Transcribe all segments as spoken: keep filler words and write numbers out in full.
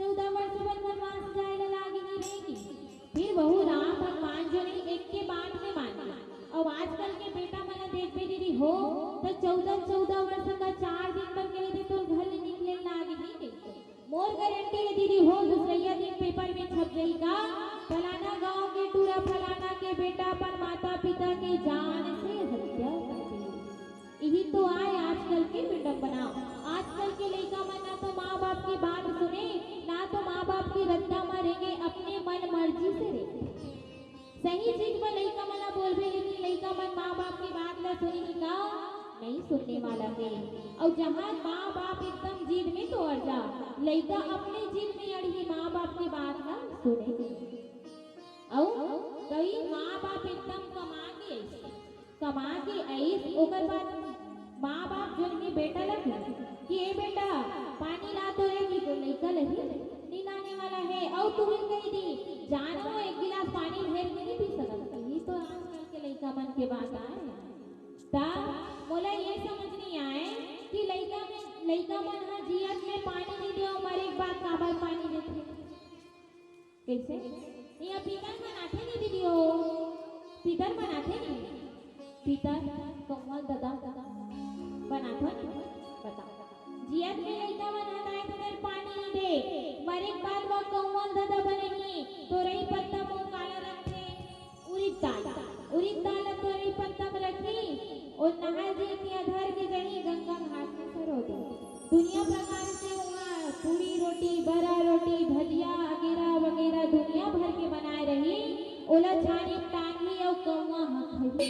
चौदह वर्ष बर वनवास जाए ला लागे ही रे कि। फिर वहू राम भगवान जो नहीं एक के बात में माने। अब आजकल के बेटा मन ला देखबे दीदी हो, त चौदह चौदह वर्ष का चार दिन बर कह दे तो घर ले निकले लागे ही नहीं। मोर गारंटी है दीदी हो, दूसरैया दिन पेपर में छप जाई का, फलाना गांव के टूरा फलाना के बेटा अपन माता पिता के जान से हत्या कर दी। यही तो आय आजकल के विडम्बना। आजकल के लइका मन ना तो माँ बाप की बात सुने, ना तो माँ बाप की रद्दा में रेंगे, अपने मन मर्जी से रेंगे। सही चीज में लइका मन ला बोलबे, लेकिन लइका मन माँ बाप की बात ला सुनही का? नहीं सुनने वाला है। अउ जहाँ माँ बाप एकदम जिद में तो अड़ जा, लइका अपने जिद में अड़ही, माँ बाप की बात ला सुने। अउ कई माँ बाप एकदम कमा के कमा के आइस, ओकर बाद माँ बाप जोन हे बेटा ला कहिस कि ए बेटा, पानी ला तो रे, कि तो लइका लही नी लाने वाला है। अउ तुरंत कहि दी, जानो एक गिलास पानी ढेर के नहीं पी सकत। यही तो आजकल के लइका मन के बात आय। ता मोला ये समझ नहीं आय कि लइका में, लइका मन ह जियत में पानी नहीं दे, मरे के बाद काबर पानी देथे। कइसे? इहाँ पीतर बनाथे नी दीदी हो, पीतर बनाथे नी, पीतर कौआ ददा बनाथे नी, बता। जियत में लइका मन ह दाई ददा पानी नी दे, मरे के बाद वो कौआ ददा बनही, तोरई पत्ता मोर काला रखथे, उरिद दाल, उरिद दाल ला तोरई पत्ता में रखही, और नहर जी तिया धर के जही गंगा घाट में सरो दे। दुनिया प्रकार से उहाँ पूड़ी रोटी, बरा रोटी, भजिया वगैरह वगैरह दुनिया भर के बनाए रही। ओला छानी टांगी अउ कौआ ह खही।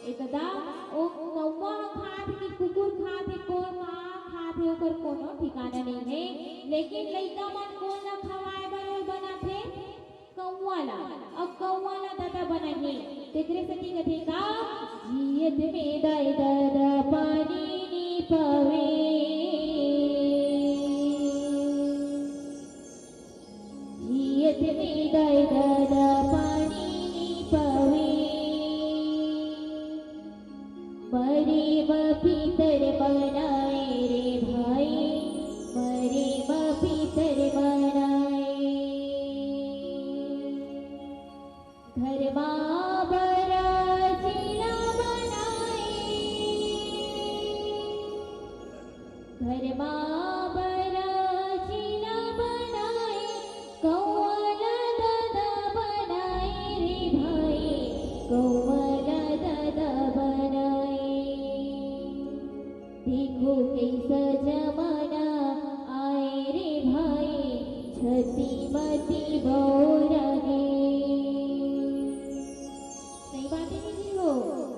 ए ददा, ओ कौआ ह खात कि कुकुर खात हे, कोन ह खात हे, ओकर कोनो ठिकाना नहीं है। लेकिन लइका मन कोन ल खवाए बर बनाथे? कौआ ला, अब कौआ ला ददा बनाही, तेकरे सेती कथे का, जियत में दाई ददा पानी नी पावे, जियत में दाई ददा पानी नी पावे। मरे म पीतर बनाए रे भाई, मरे म पीतर बनाए। घर मा बर चीला बनाए, घर मा बर चीला बनाए, कौआ ला ददा बनाए रे भाई, कौआ ला ददा बनाए। देखो कइसा जमाना आए रे भाई, छती मती बौरा गे। सही बात है दीदी हो,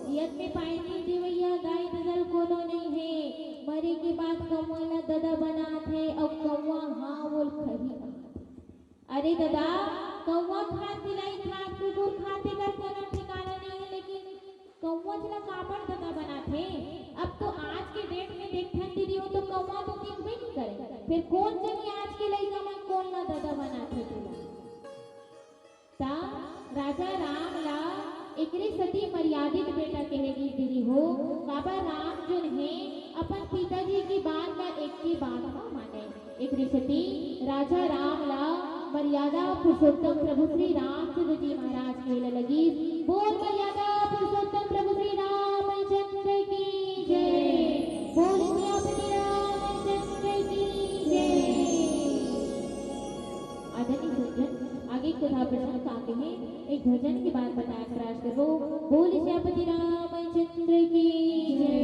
जियत में पानी देवैया दाई ददा ल कोनो नहीं है, मरे के बाद कौआ ला ददा बनात है, अउ कौआ हाँ बोल खही। अरे ददा, कौआ खात, बिलाई खात, कुकुर खात, एकर कोनो ठिकाना नहीं है, लेकिन कौआ ला काबर ददा बनाथे? अब तो आज के डेट में देखथन दीदी हो तो कौआ तो दिखबे नहीं करे, फिर कोन जनी आज के लइका मन कोन ला ददा बनाथे तेला? ता राजा राम ला एकरे सेती मर्यादित बेटा कहे गिस दीदी हो, काबर राम जोन हे अपन पिताजी की बात ला एक की बात मा माने। एकरे सेती राजा राम ला मर्यादा पुरुषोत्तम प्रभु श्री रामचंद्र जी महाराज कहे लगिस, बोल मर्यादा पुरुषोत्तम प्रभु श्री रामचंद्र की जय, बोल सियापति रामचंद्र की जय। आदरणीय सज्जन, आगे एक कथा प्रसंग आते हैं, एक भजन के बाद बताया प्रयास करो। बोल सियापति रामचंद्र की जय।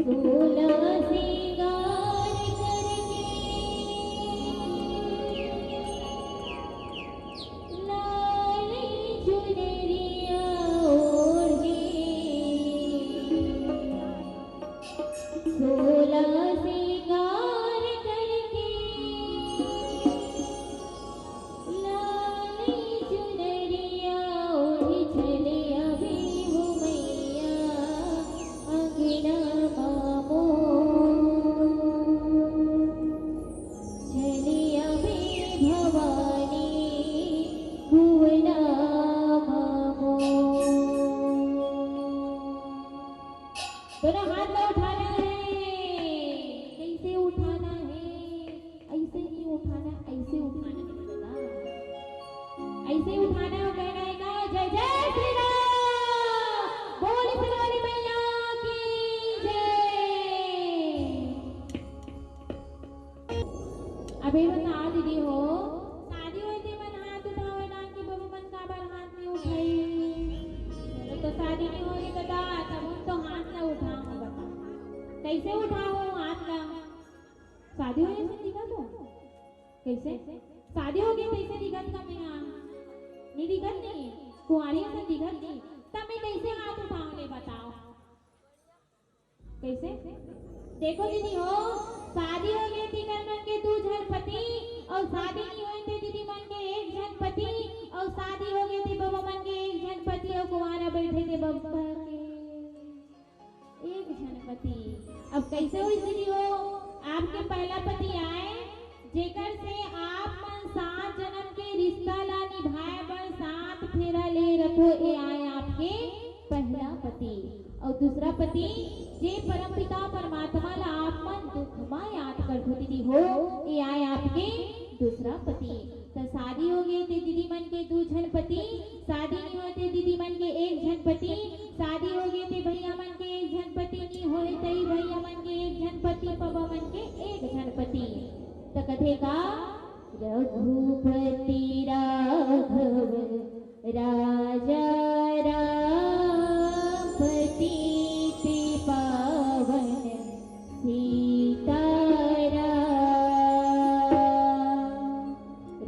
सोलह श्रृंगार करके लाली चुनरिया ओढ़े, सोलह श्रृंगार करके लाली चुनरिया ओढ़ी चले अभी हो मैया अंगना मामो। चले अभी भवानी भुवना मामो। दोनों हाथ ला उठा ले हैं, ऐसे उठाना है, ऐसे नहीं उठाना, ऐसे उठाना है बेटा, ऐसे उठाना है, कहना है का? जय जय श्री राम, बोल सिलवरी मैया की जय। अबे बता दीदी हो, शादी होए ते मन हाथ उठावे ना कि बबू मन काबर हाथ नहीं उठाई? चलो तो शादी नहीं होए तो दा, तब हम तो हाथ ना उठाओ, बता कैसे उठाओ हाथ ना? शादी होए से दिखा तो कैसे? शादी हो गई तैसे दिखत का मैं? हाँ, नहीं दिखत नहीं, कुंवारी से दिखत नहीं, तब मैं कैसे हाथ उठाऊं ले बताओ? कैसे? देखो दीदी हो, शादी हो गई थी कर मन के दू झन पति, और शादी नहीं हुई थी दीदी मन के एक झन पति, और शादी हो गई थी बबा मन के एक झन पति, और कुंवारा बैठे थे बबा के एक झन पति। अब कैसे हुई दीदी हो, आपके पहला पति आए, जेकर से आप मन सात जन्म के रिश्ता ला निभाए बर सात फेरा ले रखो, ये आए आपके पहला पति। और दूसरा पति, जे परमपिता परमात्मा ला आप मन दुख मा याद करथो दीदी हो, ये आए आपके दूसरा पति। तो शादी हो गए थे दीदी मन के दू झन पति, शादी नहीं होए ते दीदी मन के एक झन पति, शादी हो गए थे भैया मन के एक झन पति, नहीं होए तई भैया मन के एक झन पति, पबा मन के एक झन पति। त कथे का? रघुपति राघव राजा राम, पतित पावन सीताराम।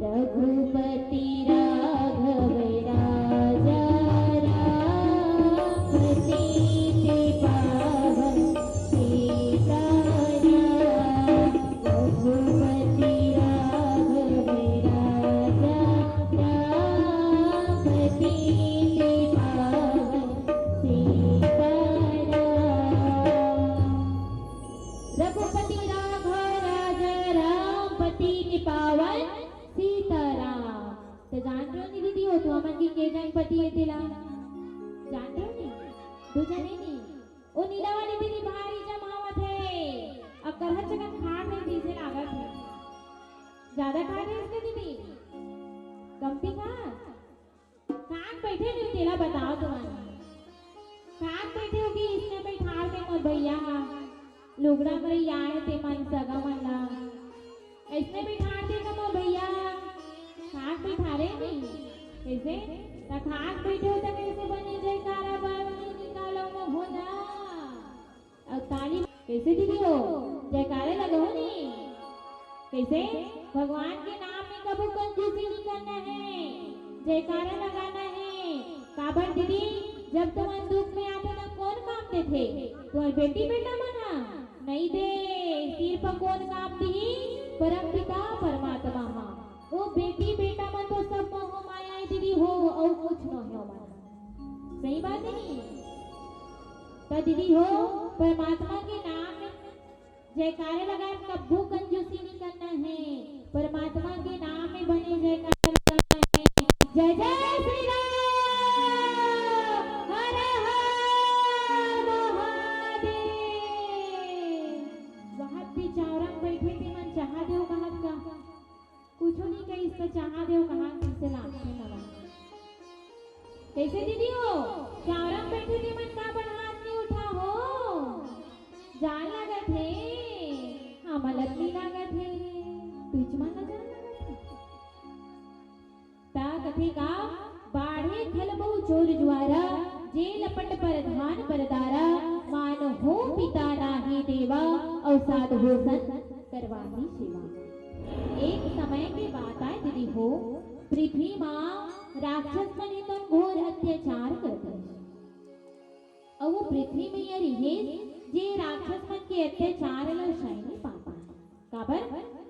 रघुपति राघव राजा राम, पतित पावन सीताराम। रघुपति राघव राजा राम, पतित पावन सीताराम। रघुपति राघव राजा राम, पतित पावन सीताराम। त जान रहो नी दीदी हो, तो हमन के के जन पति हे तेला? जान रहो नी? दू जने नी। ओ नीला वाली दीदी भारी जमावत हे। अब करहत चकन खाड़ नहीं जैसे लागत हे। ज्यादा खा रहे इसके दीदी? कमती खा? कहाँ बैठे नहीं तेला बताओ तुमन। कहाँ बैठे होगी इसने बैठार दे मोर भैया हा। लुगड़ा भैया आए ते मन सगा मन ला। इसने बैठार दे का मोर भैया। कहाँ बैठारे नहीं? कैसे? त कहाँ बैठे हो त कैसे बने जयकारा बावली निकालो मोहना। अब ताली कैसे दीदी हो? जयकारा लगाओ नी। कैसे? भगवान के नाम में कभू कंजूसी नहीं करना है, जयकारा लगाना है। काबर दीदी, जब तुमन दुख में आते ना कौन काम देथे? तुम्हार बेटी बेटा मन हा? नहीं दे। सिर्फ कौन काम दी? परम पिता परमात्मा हा। वो बेटी बेटा मन तो सब मोह माया है दीदी हो, और कुछ नहीं हो माया। सही बात नहीं? त दीदी हो, परमात्मा के नाम में जयकारे लगाए, कब्बू कंजूसी नहीं करना है। परमात्मा के नाम में बने जयकारे लगाना है। जय जय श्री राम, हर हर महादेव। वहां पे चावरंग बैठे थे मन चाहा देव कहा का। कुछो नहीं कहिस त चाहा देव कहा, किसे लागथे नवा। कैसे दीदी हो? चावरा में बैठे के मन का बड़ हाथ नहीं उठा हो? जान लागत हे। हाँ, मलत नहीं लागत हे। तुझ मन ला जान लागत हे। ता कथे का, बाढ़े खलबो जोर जुआरा, जे लपट परधान परदारा, मान हो पिता नाही देवा, अउ साध हो संत करवाही सेवा। एक समय के बात आय दीदी हो, पृथ्वी मा राक्षस मन हे तउन घोर अत्याचार करत रहिस। अउ वो पृथ्वी मैया रिहिस, जे राक्षस मन के अत्याचार ल सह नइ पावय। काबर?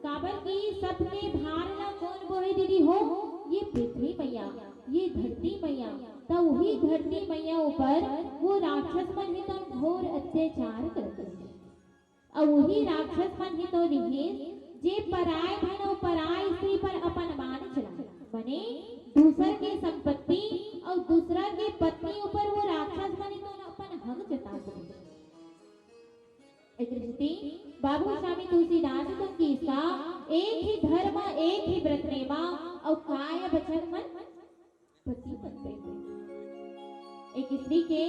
काबर कि सबके भार ला कोन बोहे दीदी हो? ये पृथ्वी मैया, ये धरती मैया। त उही धरती मैया ऊपर वो राक्षस मन हे तउन घोर अत्याचार करत रहिस। अउ उही राक्षस मन हे तो रिहिस, जे पराय धन अउ पराय स्त्री पर अपन मान चलाय, बने दूसर के संपत्ति अउ दूसरा के पत्नी ऊपर वो राक्षस मन हे तो अपन हक जतात रहिस। ए दृष्टि बाबू स्वामी तुलसीदास जी तो किहिस का, एक ही धर्म एक ही व्रत नेमा, अउ काय बचन मन पति पत्नी। एक स्त्री के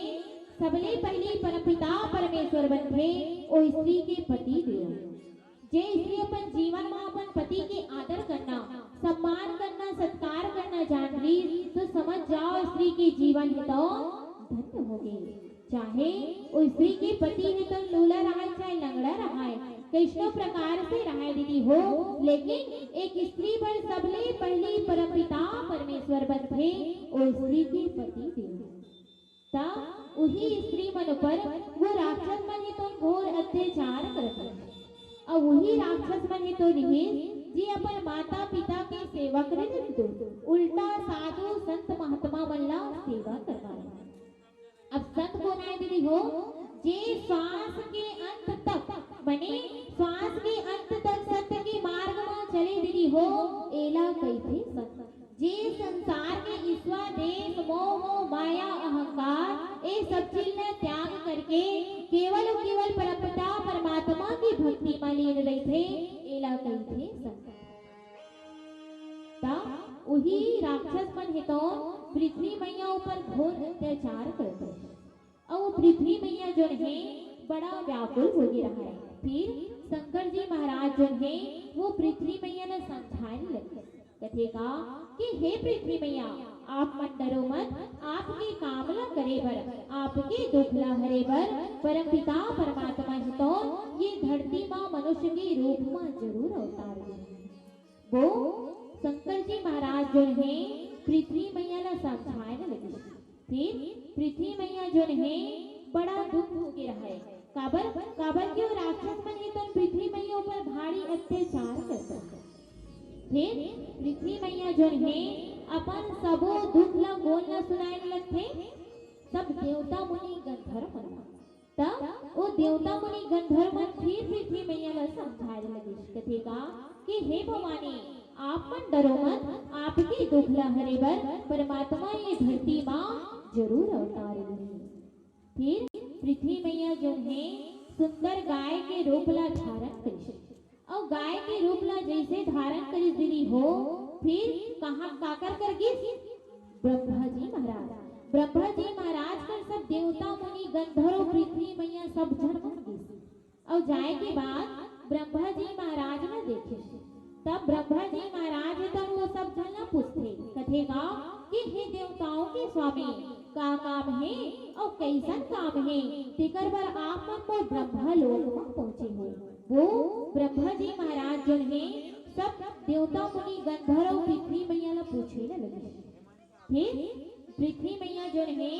सबले पहली परमपिता परमेश्वर बनथे, ओ स्त्री के पति देव। जे स्त्री अपन जीवन म अपन पति के आदर करना, सम्मान करना, सत्कार करना जान ली, तो समझ जाओ स्त्री के जीवन हे तो धन्य होगे। चाहे ओ स्त्री के पति हे तो लूला रहाय, चाहे लंगड़ा रहाय, कइसनो प्रकार से रहाय दीदी हो, लेकिन एक स्त्री बर सबले पहली परमपिता परमेश्वर बनथे, ओ स्त्री के पति देव। त उही स्त्री मन ऊपर वो राक्षस मन हे तो घोर अत्याचार करत रहिस। अउ उही राक्षस मन हे तो रिहिस, जे अपन माता पिता के सेवा करे नइ दो, उल्टा साधु संत महात्मा मन ला सेवा करवाए। अब संत कोन आय दीदी हो? जे श्वास के अंत तक, माने श्वास के अंत तक सत्य के मार्ग म चले दीदी हो, एला कहिथे संत। जे संसार के ईर्ष्या, द्वेष, मोह, माया, अहंकार, ए सब चीज ला त्याग करके केवल अउ केवल परमपिता परमात्मा की भक्ति म लीन रहिथे, एला कहिथे संत। त उही राक्षस मन हे तो पृथ्वी मैया ऊपर घोर अत्याचार करथे। अउ पृथ्वी मैया जोन हे बड़ा व्याकुल होगे रहय। फिर शंकर जी महाराज जोन हे वो पृथ्वी मैया ला समझाए लगे, कथे का कि हे पृथ्वी मैया, आप मन डरो मत, आपके काम ला करे बर, आपके दुख ला हरे बर परमपिता परमात्मा हे तो ये धरती मा मनुष्य के रूप मा जरूर अवतार लेही। वो शंकर जी महाराज जोन हे पृथ्वी मैया ला समझाए लगे। फिर पृथ्वी मैया जोन हे बड़ा दुख होगे रहय। काबर, काबर के वो राक्षस मन हे तो पृथ्वी मैया ऊपर भारी अत्याचार करत हे। फिर पृथ्वी मैया जोन हे अपन सबो दुख ला कोन ला सुनाए लगथे? सब देवता मुनि गंधर्व मन ला। त ओ देवता मुनि गंधर्व मन फिर पृथ्वी मैया ला समझाए लगिस, कथे का कि हे भवानी, आप मन डरो मत, आपके दुख ला हरे बर परमात्मा ये धरती मा जरूर अवतार लेही। फिर पृथ्वी मैया जोन हे सुंदर गाय के रूप ला धारण करिस। अउ गाय के रूप ला जइसे धारण करिस दीदी हो, फिर कहाँ काकर कर गिस? ब्रह्मा जी महाराज। ब्रह्मा जी महाराज कर सब देवता मुनि गंधर्व पृथ्वी मैया सब झन मन गिस। अउ जाए के बाद ब्रह्मा जी महाराज ला देखिस। तब ब्रह्मा जी महाराज तन वो सब झन ला पूछथे, कथे का कि हे देवताओं के स्वामी, का काम हे अउ कइसन काम हे, तेकर बर आप मन मोर ब्रह्मा लोक मा पहुँचे हो। वो ब्रह्मा जी महाराज जोन हे सब देवता मुनि गंधर्व पृथ्वी मैया ला पूछे ला लगिस। फिर पृथ्वी मैया जोन हे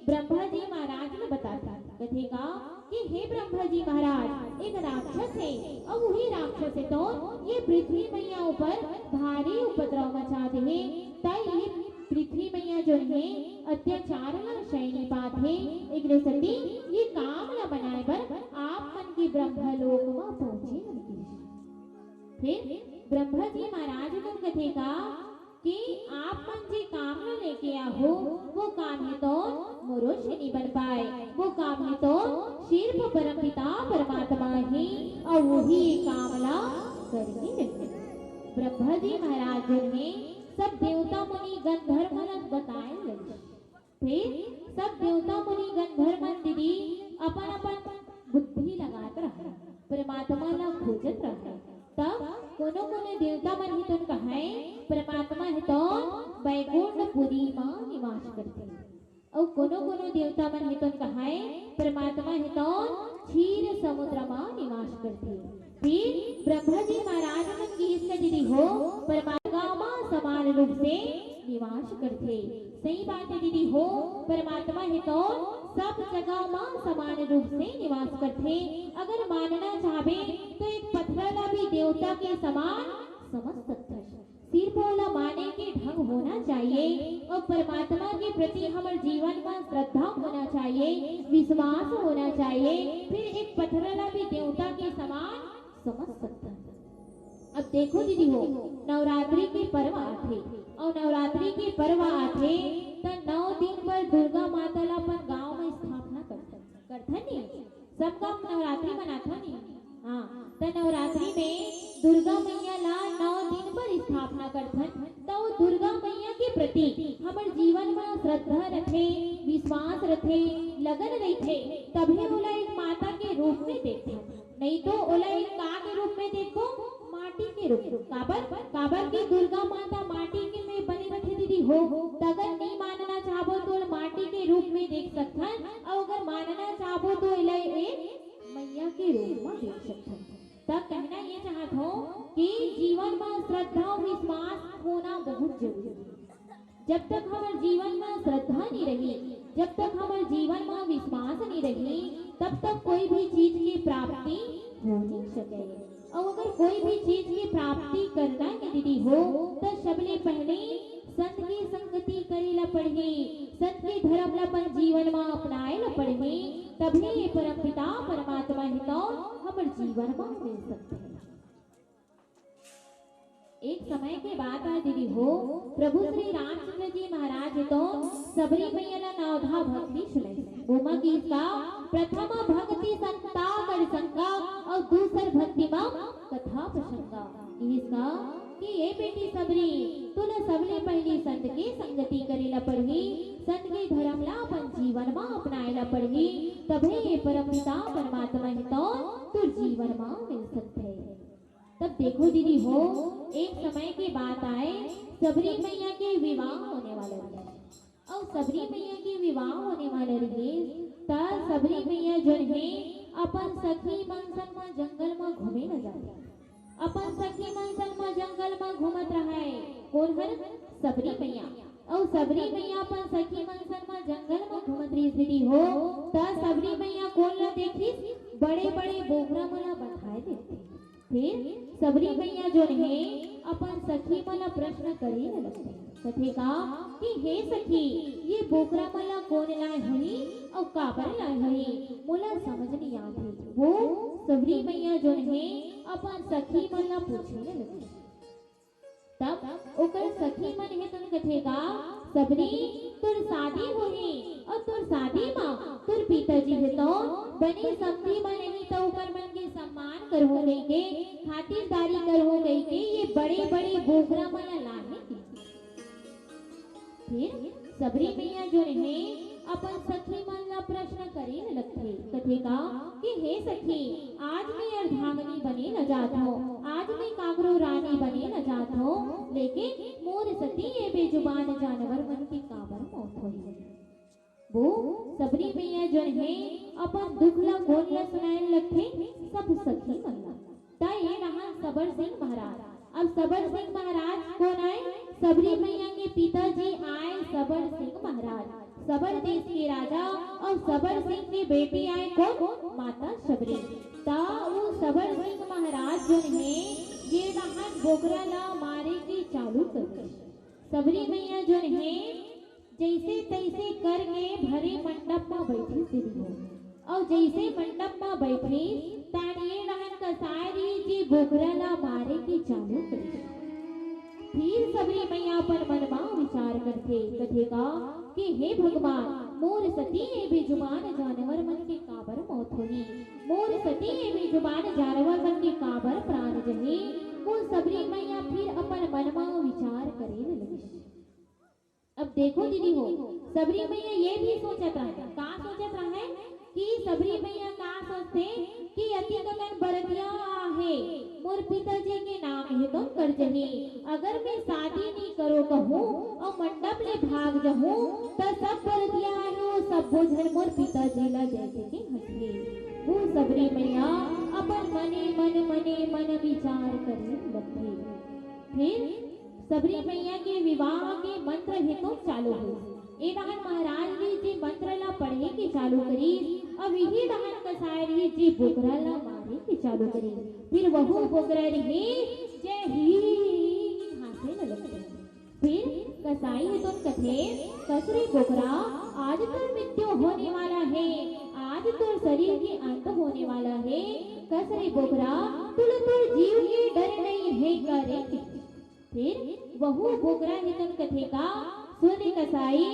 ब्रह्मा जी महाराज ला बताथे, कथे का कि हे ब्रह्मा जी महाराज, एक राक्षस हे, अउ उही राक्षस हे तो ये पृथ्वी मैया ऊपर भारी उपद्रव मचा दे हे, त ये पृथ्वी मैया जोन हे अत्याचार ला सह नइ पात हे, एकरे सेती ये काम ला बनाए बर आप मन के ब्रह्मा लोक मा पहुँचे हन गिस। फिर ब्रह्मा जी महाराज मन कथे का कि आप मन जे काम ला लेके आहो, वो काम हे तो मनुष्य नइ बन पाए, वो काम हे तो सिर्फ परमपिता परमात्मा ही, अउ उही काम ला करही। ब्रह्मा जी महाराज जोन हे सब देवता मुनि गंधर्व मन ला बताए लगिस। फिर सब देवता मुनि गंधर्व मन दीदी अपन अपन बुद्धि लगात रहय, परमात्मा ला खोजत रहय। तब कोनो कोनो देवता मन हे तो कहय परमात्मा हे तो बैकुंठपुरी मा निवास करथे, अउ कोनो कोनो देवता मन हे तो कहय परमात्मा हे तो क्षीर समुद्र मा निवास करथे। फिर ब्रह्मा जी महाराज मन किहिस का दीदी हो, परमात्मा मा समान रूप से निवास करथे। सही बात हे दीदी हो, परमात्मा हे तो सब जगह मा समान रूप से निवास करथे। अगर मानना चाहबे तो एक पत्थर ला भी देवता के समान समझ सकथस। सिर्फ ओला माने के ढंग होना चाहिए अउ परमात्मा के प्रति हमर जीवन मा श्रद्धा होना चाहिए, विश्वास होना चाहिए, फिर एक पत्थर ला भी देवता के समान समझ सकथन। अब देखो दीदी हो, नवरात्रि के पर्व आथे, अउ नवरात्रि के पर्व आथे त नौ दिन बर दुर्गा माता ला अपन गांव मा स्थापना करथन, करथन नी? सबका नवरात्रि मनाथन ही। हाँ, त नवरात्रि में दुर्गा मैया ला नौ दिन बर स्थापना करथन। त वो दुर्गा मैया के प्रति हमर जीवन में श्रद्धा रथे, विश्वास रथे, लगन रहिथे, तभे ओला एक माता के रूप में देखथन। नहीं तो ओला एक का के रूप में देखो, माटी के रूप में। काबर? काबर कि दुर्गा माता माटी के में बने रथे दीदी हो। त अगर नहीं मानना चाहबो तो ओला माटी के रूप में देख सकथन, और अगर मानना चाहबो तो एला एक मैया के रूप में देख सकथन। त कहना ये चाहत हो कि जीवन में श्रद्धा और विश्वास होना बहुत जरूरी है। जब तक हमर जीवन में श्रद्धा नहीं रही, जब तक हमर जीवन में विश्वास नहीं रही, तब तक कोई भी चीज की प्राप्ति हो नहीं सके। और अगर कोई भी चीज की प्राप्ति करना है दीदी हो, तो सबले पहले संत की संगति करे ला पड़ही, संत के धर्म ला अपन जीवन में अपनाए ला पड़ही, तभी ये परमपिता परमात्मा ही तो हमर जीवन में मिल सकते हैं। एक समय के बात आय दीदी हो, प्रभु श्री रामचंद्र जी महाराज तो सबरी मैया ला नवधा भक्ति सुनाई। ओमा किहिस का, प्रथम भक्ति संता कर संगा और दूसर भक्ति मा कथा प्रसंगा। किहिस का कि ए बेटी सबरी, तू ला सबले पहली संत के संगति करे ला पड़ही, संत के धर्म ला अपन जीवन मा अपनाए ला पड़ही, तभे ये परमपिता परमात्मा ही तो तोर जीवन मा मिल सकथे। तब देखो दीदी हो, एक समय के बात आय, सबरी मैया के विवाह होने वाला रहिस। अउ सबरी मैया के विवाह होने वाला रहिस, त सबरी मैया जोन हे, अपन सखी मन संग म जंगल म घूमे ल जाथे। अपन सखी मन संग म जंगल म घूमत रहय। कोन हर? सबरी मैया। अउ सबरी मैया अपन सखी मन संग म जंगल म घूमत रहिस दीदी हो, त सबरी मैया कोन ल देखिस? बड़े-बड़े बोकरा मन ल बइठाए देखथे। फिर सबरी मैया जोन हे, अपन सखी मन ल प्रश्न करे ल लगथे। कथे का कि हे सखी, ये बोकरा मन ल कोन लाए होही अउ काबर लाए होही, मोला समझ नइ आत हे। वो सबरी मैया जोन हे, अपन सखी मन ल पूछे ल लगथे। तब ओकर सखी मन हे तोन कथे का, सबरी, तोर शादी होही अउ तोर शादी म तोर पिताजी हे तोन बने समधी मन ही त ओकर मन के सम्मान करहूं कहिके, खातिरदारी करहूं कहिके ये बड़े-बड़े बोकरा मन ल लाने हे। फिर सबरी मैया जोन हे, अपन सखी मन ला प्रश्न करे ल लगथे। कथे का कि हे सखी, आज मैं अर्धांगिनी बने ल जात हूँ, आज मैं काकरो रानी बने ल जात हूँ, लेकिन मोर सती ये बेजुबान जानवर मन के काबर मौत होही? वो सबरी मैया जोन हे, अपन दुख ला कोन ला सुनाए ल लगथे? सब सखी मन ला। त ये रहन सबर सिंह महाराज। अब सबर सिंह महाराज कोन आय? सबरी मैया के पिताजी आय सबर सिंह महाराज, सबर देश के राजा। अउ सबर सिंह के बेटी आय कोन? माता सबरी। त वो सबर सिंह महाराज जोन हे, ये रहन बोकरा ला मारे के चालू कर दिस। सबरी मैया जोन हे, जइसे तइसे करके भरे मंडप म बइठिस दीदी हो। अउ जइसे मंडप म बइठिस, तान ये रहन कसाय रहिस जे बोकरा ला मारे के चालू करिस। फिर सबरी मैया अपन मन म विचार करथे, कथे का कि हे भगवान, मोर सती ए बेजुबान जानवर मन के काबर मौत होही, मोर सती ए बेजुबान जानवर मन के काबर प्राण जही। वो सबरी मैया फिर अपन मन म विचार करे ल लगिस। अब देखो दीदी हो, सबरी मैया ये भी सोचत रहय, का सोचत रहय कि सबरी मैया का सोचथे कि अतिकन बरतिया आहे, मोर पिताजी के नाम हे तो कर जही। अगर मैं शादी नइ करो कहूँ अउ मंडप ले भाग जहूँ, त सब बरतिया आहे, वो सब्बो झन मोर पिताजी ला देखे के हंसही। वो सबरी मैया अपन मने मन, मने मन विचार करे लगथे। फिर सबरी मैया के विवाह के मंत्र हे तो चालू होइस। ए डहन महाराज जी जे मंत्र ला पढ़े के चालू करिस, अउ इही डहन कसाय जी जे बोकरा ला मारे के चालू करिस। फिर वहू बोकरा रहिस, जय ही हांसे ल लगथे। फिर कसाई हे तो कथे, कस रे बोकरा, आज तोर मृत्यु होने वाला हे, आज तोर शरीर के अंत होने वाला हे। कस रे बोकरा, तुला तोर जीव के डर नइ हे का रे? फिर वहू बोकरा हे तोन कथे का, सुन रे कसाई,